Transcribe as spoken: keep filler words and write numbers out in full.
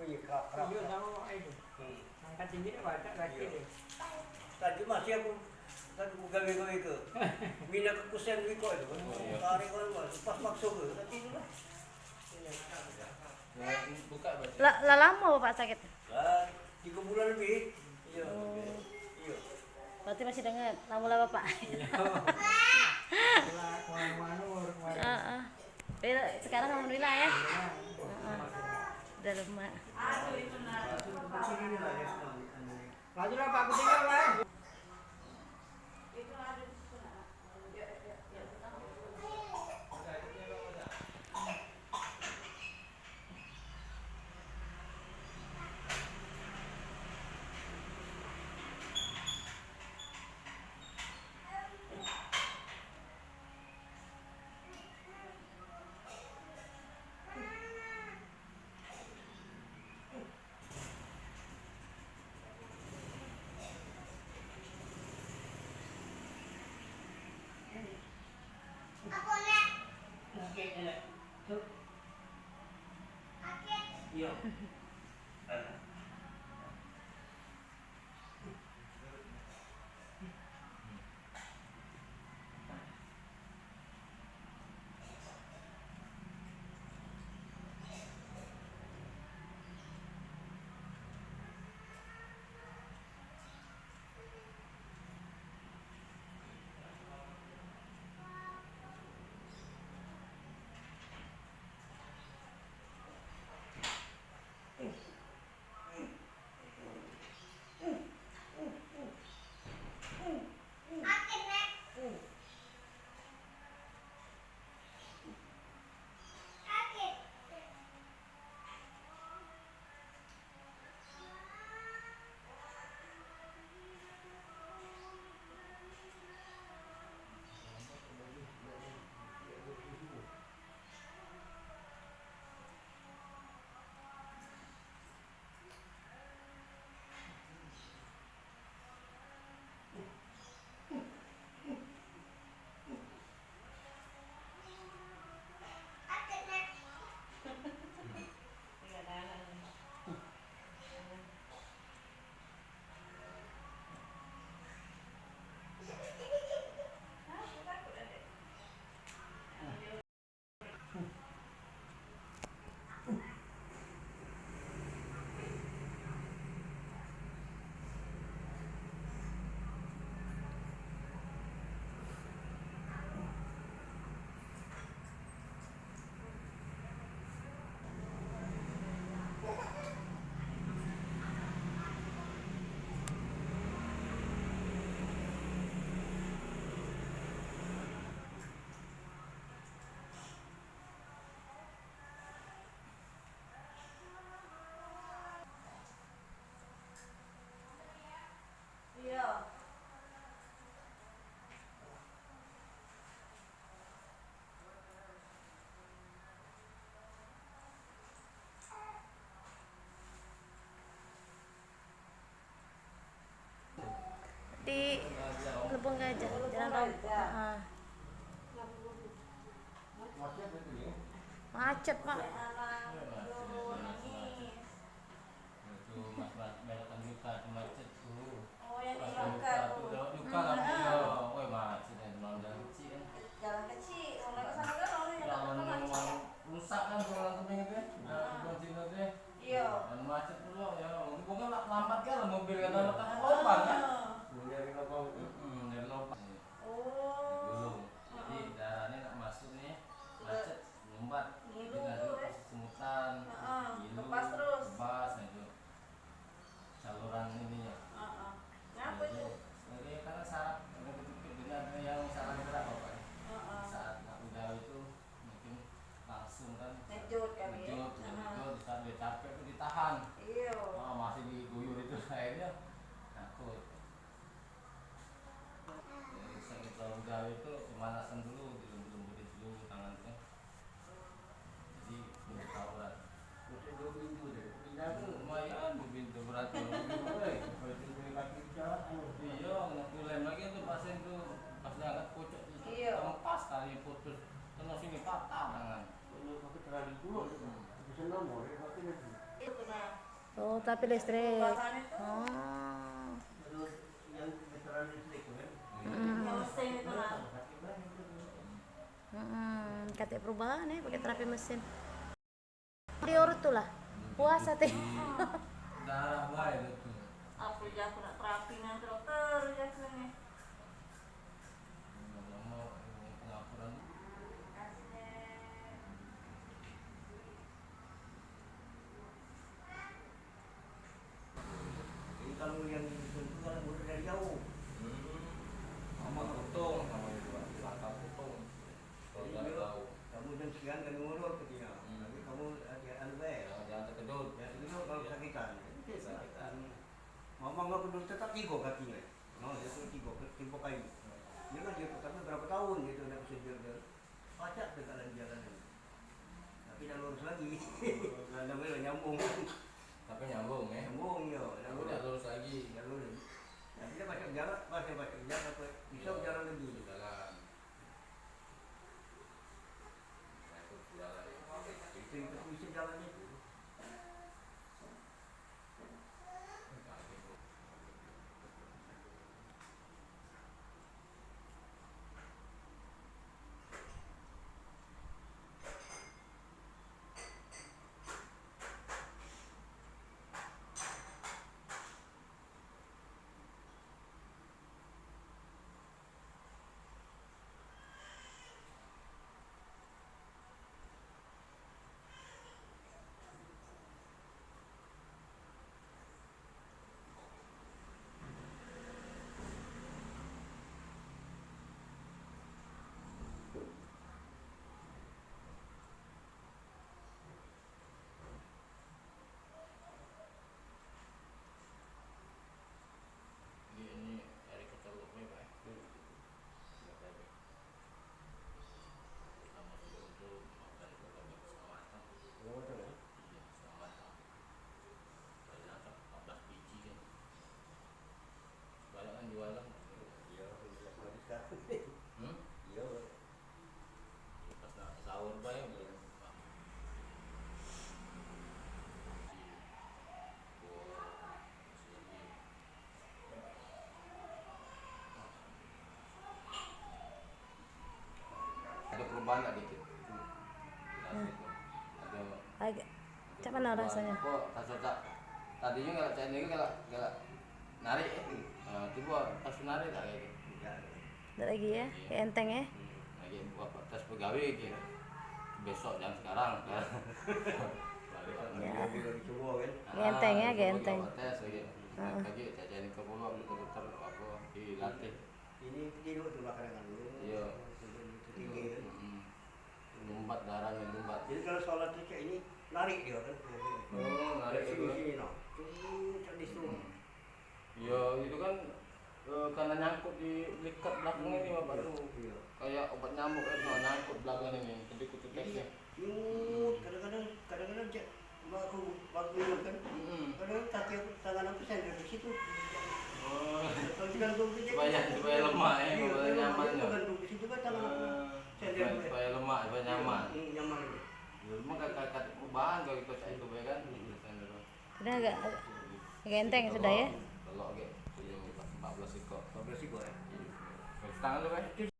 Iya, kerak, kerak, kerak. Hmm. Angkat tinggi dah, baca lagi dia. Tadi masih aku, tadi aku gawe-gawe ke. Mina ke kusen wiko itu. Oh, iya. Tarik kan, Mas. Pas makso ke. Tapi itulah. Iya. Nah, buka, Mas. La, la lama Bapak sakit? Lah, tiga bulan lebih. Iya. Oh. Iya. Berarti masih dengar, lama lah Bapak. Iya. Lah, kemana-mana, kemana. Heeh. Bela, sekarang alhamdulillah ya. Heeh. Udah lemak. Lanjutlah, Pak, aku tinggal, Pak. Iya. Iya. Di Lebong Gajah, Jalan Rongkok. Heeh. Macet, Pak. Itu mas, mas, belok Tanjuka tu macet tu. Oh, yang di Pas Tanjuka Tanjuka tu. Tu, belok Tanjuka lah, hmm, dia. Woi, macet ni, jalan kecil kan. Jalan kecil, orang lewat sana kan, orang yang Jalan datang memang macet. Rusak kan tu orang Kemingan tu, ya? Udah, ah, bukan Cina tu, ya? Iya. Dan macet tu, ya. Mungkin bukan la-, lambat kan lah mobil, kan, ah, lambat kan lobang, kan? Ah. Dari lobang tu. Hmm, dari lobang. Oh. Dulu. Jadi, heeh, daerah ni nak masuk ni, macet. Ngumpat. Ngilu. Jadi, terus. Pas semutan, heeh, ngilu, kebas terus. Kebas, nah, itu. Saluran ini, ya. Heeh. Ngapa itu? Jadi, karena saraf, ada kejepit, jadi ada yang saraf gerak, Bapak. Heeh. Saat nak udah itu, mungkin langsung kan. Ngejut kali, ya? Ngejut, heeh, ngejut, di saat dia capek itu ditahan. Iya. Oh, masih diguyur itu, akhirnya nyangkut. Jadi, sakit lawan gawe tu pemanasan dulu, dilembut-lembutin dulu tangan tu kan. Jadi, lebih tau lah. Untuk dua minggu je, pindah tu. Lumayan, dua minggu berat, dua minggu, weh. Kalau tu boleh kaki pecah, aduh. Iya, kena pulem lagi tu pasien tu. Pas dia angkat pucuk tu, iya, lepas tali putus. Kena sini patah tangan. Kalau pakai tali tu, hmm, aku senang, boleh pakai lagi. Oh, tapi listrik. Oh. Terus yang meteran listrik tu kan? Mm. Yang mesin itu lah. Mm-mm. Katek perubahan eh, pakai terapi mesin. Diurut tu lah. Puasa teh. Darah bae tu. Apa je aku nak terapi dengan dokter je aku ni. Jadi kalu yang itu tu kalu mulut dari jauh. Hmm. Mama potong, mama itu langkah potong. Jadi kalu dia, kamu jam sekian kami ngurut ke dia. Hmm. Tapi kamu, eh, dia anu bae. Jangan, jangan terkejut. Jangan terkejut kalu kesakitan. Itu kesakitan. Mama aku dulu tetap tigo kakinyo. No, dia tu tigo, tigo kayu. Dia kan dia tapi berapa tahun dia tu nak bisa dia, dia. Pacak tegak lagi jalan ni. Tapi dah lurus lagi. Kadang-kadang nyambung. Tapi nyambung, eh? Nyambung, yo. Dah lurus. Dah lurus lagi. Dah lurus. Tapi dia pacak jalan, pacak, pacak jalan, apa, bisa jalan lagi. Jalan. Nah, itu jalan. Itu, itu bisa jalan itu. Ini, ini dari keteluk ni, Pak. Hmm. Iya, tadi. Sama sudah untuk makan juga setengah matang. Oh, betul ya? Iya, setengah matang. Tadi nangkap empat belas biji kan. Banyak kan jual kan? Iya, iya, bagus kan? Hmm? Iya. Pas nak sahur bae. Ado perubahan tak dikit? Ado. Agak, cak mano rasonyo? Kok raso cak tadinyo galak cak ni galak, galak narik, eh. Nah, tibo pas narik tak kayak gitu. Dak lagi ya, kayak enteng ya. Hmm, lagi buat tes pegawai gitu. Besok jangan sekarang. Ya. Kayak enteng ya, kayak enteng. Tes lagi. Heeh. Lagi cak jadi ke pulau dokter apa dilatih. Ini tidur tu belakangan dulu. Iya. Tidur tinggi kan. Mm-mm. Lumbat, darahnyo lumbat. Jadi kalu sholat tu cak ini, narik dio kan. Oh, narik dari sini, sini, no. Tuh, cak di situ. Mm. Iya, itu kan, eh, karena nyangkut di likat belakang ini, Bapak, tuh. Iya. Kayak obat nyamuk kan, nah, nyangkut belakang ini, kedikut. Jadi, teteksnya. Nyut, kadang-kadang, kadang-kadang cak, mak aku, waktu itu kan, mm-mm, kadang kaki aku, tangan aku sandal di situ. Oh. Kalau digantung ke, supaya, supaya lemak, ya, iya, supaya nyaman, ya. Kalau gantung di situ kan tangan aku, ah, sandal, supaya, supaya lemak, supaya nyaman. Iya, mm, nyaman itu. Ya, memang kata, kata perubahan kalau kita cak itu, ya kan? Mm-mm. Sandal. Sudah agak, agak enteng sudah ya. Telok agak tujuh belas, empat belas ekor. Empat belas ekor ya? Iya. Tangan lu, kan?